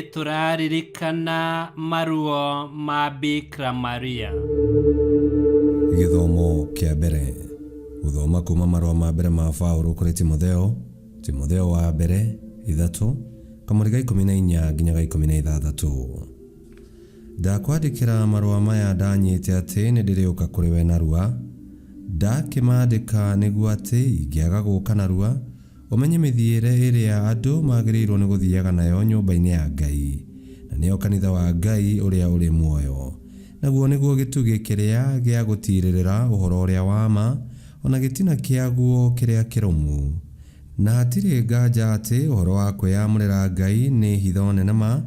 Nĩ tũraririkana maruo ma Bikira Maria. Gĩthomo kĩa mbere. Gũthoma kuma marũa ma mbere ma Paũlũ kũrĩ Timotheo, Timotheo wa mbere, 3, kamũri ga 14 nginya ga 16. Ndakwandĩkĩra marũa maya ndanyĩte atĩ nĩndĩrĩũka kũrĩ we narua, ndakĩmaandĩka nĩguo atĩ ingĩaga gũũka narua, ũmenye mĩthiĩre ĩrĩa andũ magĩrĩirũo nĩ gũthiaga nayo nyũmba-inĩ ya Ngai, na nĩyo kanitha wa Ngai ũrĩa ũrĩ muoyo, naguo nĩguo gĩtugĩ kĩrĩa gĩa gũtiirĩrĩra ũhoro ũrĩa wa ma, o na gĩtina kĩaguo kĩrĩa kĩrũmu. Na hatirĩ nganja atĩ ũhoro wa kwĩyamũrĩra Ngai nĩ hitho nene ma,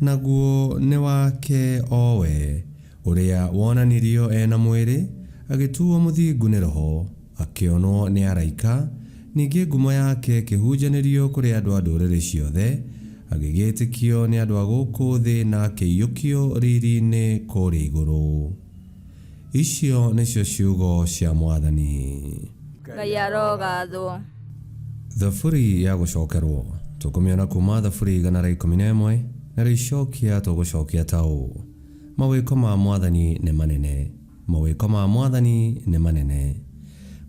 naguo nĩ wake o we, ũrĩa wonanirio e na mwĩrĩ, agĩtuwo mũthingu nĩ Roho, akĩonwo nĩ araika, ningĩ ngumo yake ĩkĩhunjanĩrio kũrĩ andũ a ndũrĩrĩ ciothe, agĩgĩĩtĩkio nĩ andũ a gũkũ thĩ na akĩiyũkio riri-inĩ kũrĩa igũrũ. Icio nĩcio ciugo cia Mwathani. Ngai arogathwo. Thaburi ya gũcokerwo tũkũmĩona kuma Thaburi 111, narĩo icokia tũgũcokia ta ũũ, Mawĩko ma Mwathani nĩ manene, mawĩko ma Mwathani nĩ manene.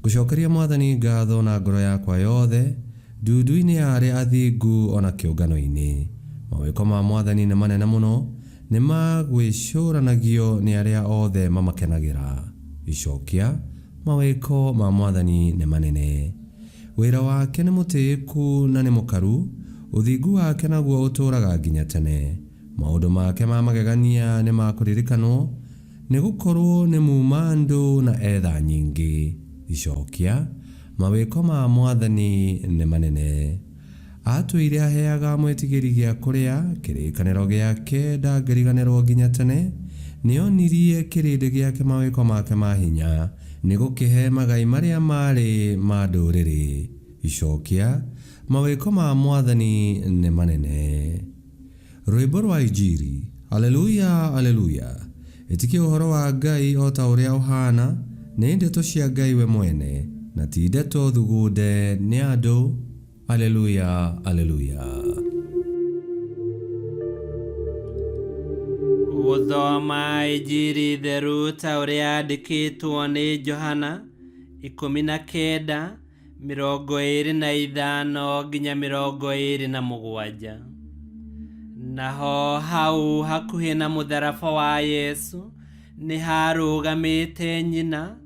Ngũcokeria Mwathani ngatho na ngoro yakwa yothe, ndundu-inĩ ya arĩa athingu o na kĩũngano-inĩ. Mawĩko ma Mwathani nĩ manene mũno, Nĩ ma gwĩcũranagio nĩ arĩa othe mamakenagĩra. Icokia, Mawĩko ma Mwathani nĩ manene. Wĩra wake nĩ mũtĩĩku na nĩ mũkaru, ũthingu wake naguo ũtũũraga nginya tene. Maũndũ make ma magegania nĩ ma kũririkanwo, nĩ gũkorũo nĩ muuma-andũ na e tha nyingĩ. Icokia, Mawĩko ma Mwathani nĩ manene. Aatũire aheaga mwĩtigĩri gĩa kũrĩa, kĩrĩkanĩro gĩake ndangĩriganĩrũo nginya tene. Nĩonirie kĩrĩndĩ gĩake mawĩko make ma hinya, nĩ gũkĩhe magai marĩa maarĩ ma ndũrĩrĩ. Icokia, Mawĩko ma Mwathani nĩ manene. Rwĩmbo rwa Injiri. Aleluya, Aleluya. Ĩtĩkia ũhoro wa Ngai o ta ũrĩa ũhaana, nĩ ndeto cia Ngai we mwene, na ti ndeto thugunde nĩ andũ. Aleluya, Aleluya. Gũthoma Injiri theru ta ũrĩa yandĩkĩtwo nĩ Johana 19 25 nginya 27. Naho hau hakuhĩ na mũtharaba wa Yesu nĩ harũgamĩte nyina,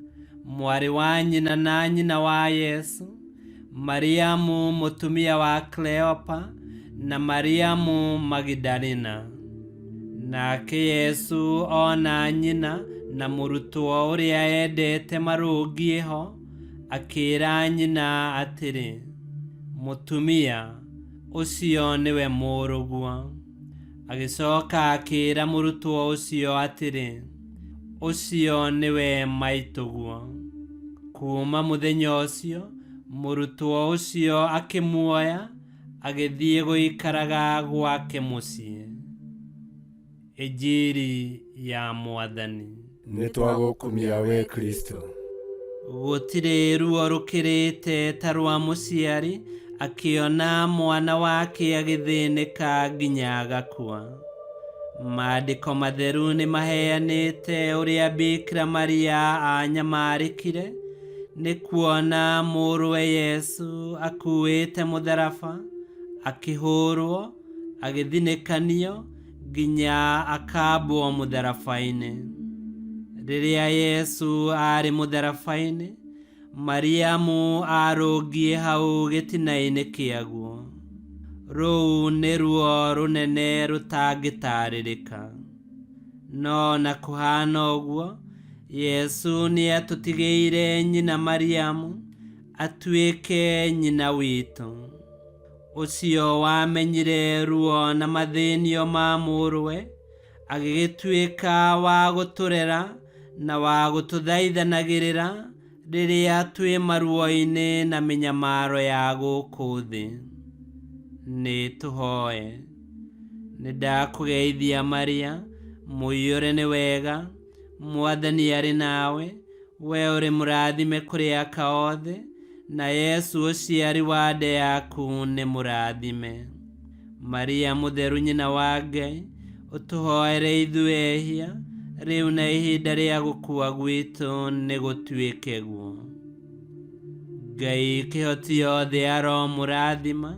mwarĩ wa nyina na nyina wa Yesu, Mariamu mũtumia wa Kleopa na Mariamu Magidalena. Nake Yesu ona nyina na mũrutwo ũrĩa endete marũngiĩ ho, akĩĩra nyina atĩrĩ, Mũtumia, ũcio nĩwe mũrũguo. Agĩcoka akĩĩra mũrutwo ũcio atĩrĩ, Ũcio nĩwe maitũguo. Kuuma mũthenya ũcio, mũrutwo ũcio akĩmuoya, agĩthiĩ gũikaraga gwake mũciĩ. Injiri ya Mwathani. Nĩ twagũkumia wee Kristo. Gũtirĩ ruo rũkĩrĩte ta rwa mũciari akĩona mwana wake agĩthĩnĩka nginya agakua. Maandĩko matheru nĩ maheanĩte ũrĩa Bikira Maria aanyamarĩkire nĩ kuona mũrũwe Yesu akuĩte mũtharaba, akĩhũrwo, agĩthinĩkanio nginya akambwo mũtharaba-inĩ. Rĩrĩa Yesu aarĩ mũtharaba-inĩ, Mariamu aarũngiĩ hau gĩtina-inĩ kĩaguo. Rũu nĩ ruo rũnene rũtangĩtaarĩrĩka. No na kũhaana ũguo, Yesu nĩatũtigĩire nyina Mariamu atuĩke nyina witũ. Ũcio wamenyire ruo na mathĩnio ma mũrũwe, agĩgĩtuĩka wa gũtũrera na wa gũtũthaithanagĩrĩra rĩrĩa twĩ maruo-inĩ na mĩnyamaro ya gũkũ thĩ. Nĩ tũhoe. Nĩndakũgeithia Maria, mũiyũre nĩ wega, Mwathani arĩ nawe, we ũrĩ mũrathime kũrĩ aka othe, na Yesu ũciari wa nda yaku nĩ mũrathime. Maria mũtheru nyina wa Ngai, ũtũhoere ithuĩ ehia, rĩu na ihinda rĩa gũkua gwitũ nĩ gũtuĩke guo. Ngai kĩhoti yothe aromũrathima,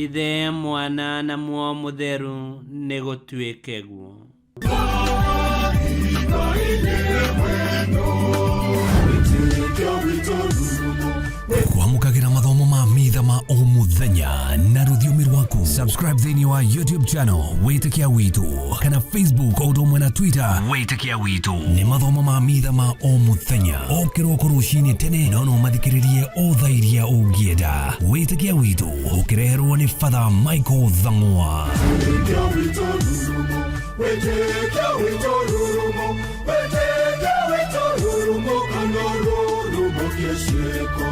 Ithe, Mwana na Muoyo Mũtheru, nĩ gũtuĩke guo. Kwamũkagĩra mathomo ma mitha ma o mũthenya na rũthiomi rwaku. Subscribe thĩinĩ wa YouTube channel Wĩtĩkia Witũ kana Facebook o ũndũ ũmwe na Twitter Wĩtĩkia Witũ. Nĩ mathomo ma mitha ma o mũthenya o kĩroko rũcinĩ tene, no no mathikĩrĩrie o thaa iria ũngĩenda. Wĩtĩkia Witũ ũkĩreherwo nĩ Father Michael Thang'wa. Wĩtĩkia witũ rurumo, wĩtĩkia witũ rurumo, kana rurumo kĩciko.